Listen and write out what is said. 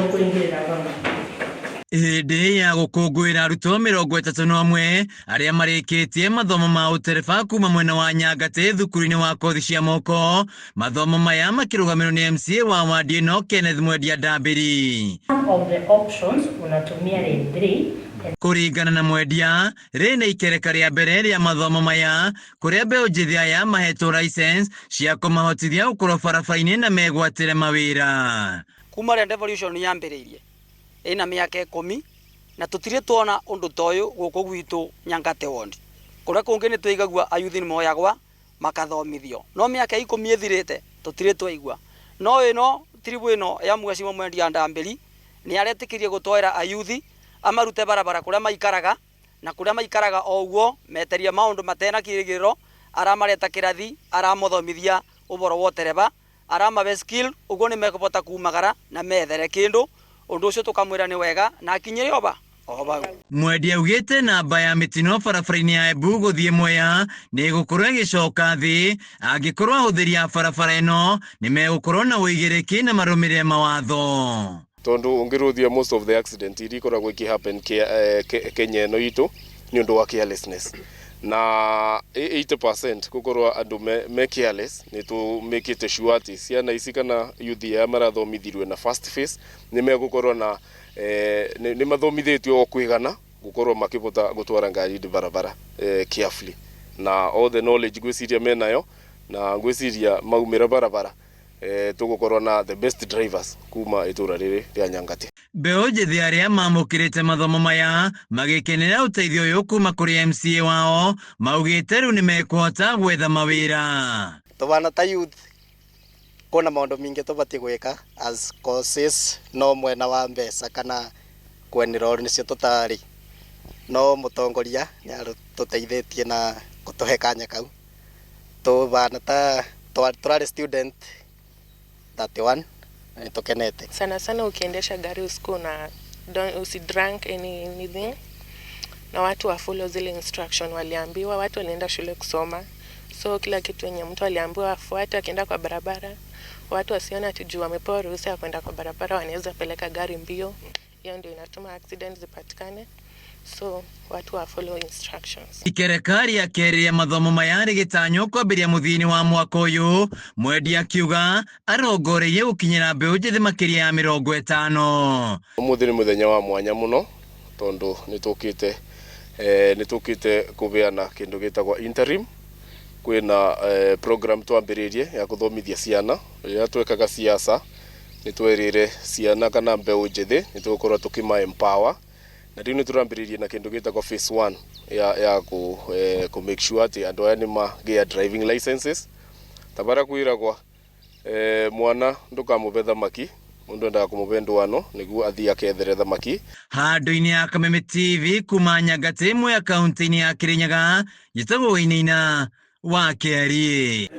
Kũingĩrĩra vamwe. Hĩndĩ ya gũkũngũĩra arutwo 31 arĩa marĩkĩtie mathomo ma ũtereba kuma mwena wa Nyangatĩ thukuru-inĩ wa kothi cia moko, mathomo maya makĩrũgamĩrĩrwo nĩ MCA wa wandi ĩno Kenneth Mwendia Ndambĩri. Some of the options unatumia rate 3. Kũringana na Mwendia, rĩrĩ nĩ ikereka rĩa mbere rĩa mathomo maya kũrĩa mbeũ njĩthĩ aya mahetwo license cia kũmahotithia gũkorwo barabara-inĩ na megwatĩre mawĩra. Kuma rĩrĩa devolution yambĩrĩirie ĩna mĩaka 10 na tũtirĩ tuona ũndũ ta ũyũ gũkũ gwitũ Nyangate ward. Kũrĩa kũngĩ nĩ tũigagua ayuthi nĩ moyagwa makathomithio, no mĩaka 10 ĩthirĩte tũtirĩ twaigua. No ĩno trip ĩno ya Mheshimiwa Mwendia Ndambĩri nĩ aretĩkĩria gũtwarĩra ayuthi amarute barabara kũrĩa maikaraga, na kũrĩa maikaraga o ũguo meteria maũndũ matena kĩrĩgĩrĩro, aramareta kĩrathi, aramothomithia ũboro wa ũtereba, aramabe skill ũguo nĩ mekũbota kumagara na methere kĩndũ. Ũndũ ũcio tũkamwĩra nĩ wega na akinyĩre oba o bau. Mwendia augĩte namba ya mĩtino barabara-inĩ ya Embu gũthiĩ Mwea nĩ ĩgũkorwo ĩgĩcoka thĩ angĩkorwo ahũthĩri a barabara ĩno nĩ megũkorwo na ũigĩrĩki na marũmĩrĩre mawatho. Tondu ungiruthia most of the accident iria ikoragwo iki happen Kenya ĩno itũ nĩ ũndũ wa carelessness, na 80% gukorwo andu me careless. Nĩ tũmĩkĩte sure atĩ ciana ici kana youth aya marathomithirwe na first phase nĩ megũkorwo na nĩ mathomithĩtio o kwĩgana gukorwo makĩbota gũtwara ngari barabara carefully, na all the knowledge ngwĩciria menayo, na ngwĩciria maumĩra barabara tũgũkorwo na the best drivers kuma itũra rĩrĩ rĩa Nyangati. Mbeũ njĩthĩ arĩa mamũkĩrĩte mathomo maya magĩkenera ũteithio ũyũ kuma kũrĩ MCA wao maugĩte rĩu nĩ mekũhota gwetha mawĩra. Tũbana ta youth kuna maũndũ mingĩ tũbatiĩ gwĩka as courses, no mwena wa mbeca kana kwenĩrwo nĩcio tũtarĩ, no mũtongoria nĩ arũtũteithĩtie na gũtũhe kanya kau. Tũbana ta tũrarĩ student 31 na nĩ tũkenete. Sana sana ukiendesha gari usiku na usidrunk anything, na watu wa follow zile instruction waliambiwa. Watu walienda shule kusoma, so kila kitu yenye mtu aliambiwa afuate akienda kwa barabara, watu wasione ati juu wamepewa ruhusa ya kwenda kwa barabara wanaweza peleka gari mbio. Hiyo ndio inatuma accident zipatikane, so watu wa follow instructions. Ikereka rĩa kerĩ rĩa mathomo maya rĩgĩtanywo kwambĩrĩria mũthia-inĩ wa mwaka ũyũ. Mwendia akiuga arongoreirie gũkinyĩra mbeũ njĩthĩ makĩria ya 50. Ũmũthĩ nĩ mũthenya wa mwanya mũno tondũ nĩ tũkĩte kũbeana kĩndũ gĩtagwo interim. Kwĩna program twambĩrĩirie ya gũthomithia ciana. Rĩrĩa twekaga siasa nĩ twerĩre ciana kana mbeũ njĩthĩ nĩ tũgũkorwo tũkĩma empower, na rĩu nĩ tũrambĩrĩirie na kĩndũ gĩtagwo phase 1 ya kũ make sure atĩ andũ aya nĩ magĩa driving licenses. Ta barĩa kwĩragwa mwana ndũkamũbe thamaki, mũndũ endaga kũmũbe ndwano nĩguo athiĩ akethere thamaki. Handũ-inĩ ya Kameme TV kuma Nyangatĩ Mwea kaunti-inĩ ya Kirinyaga, njĩtagwo Wainaina wa Kĩarie.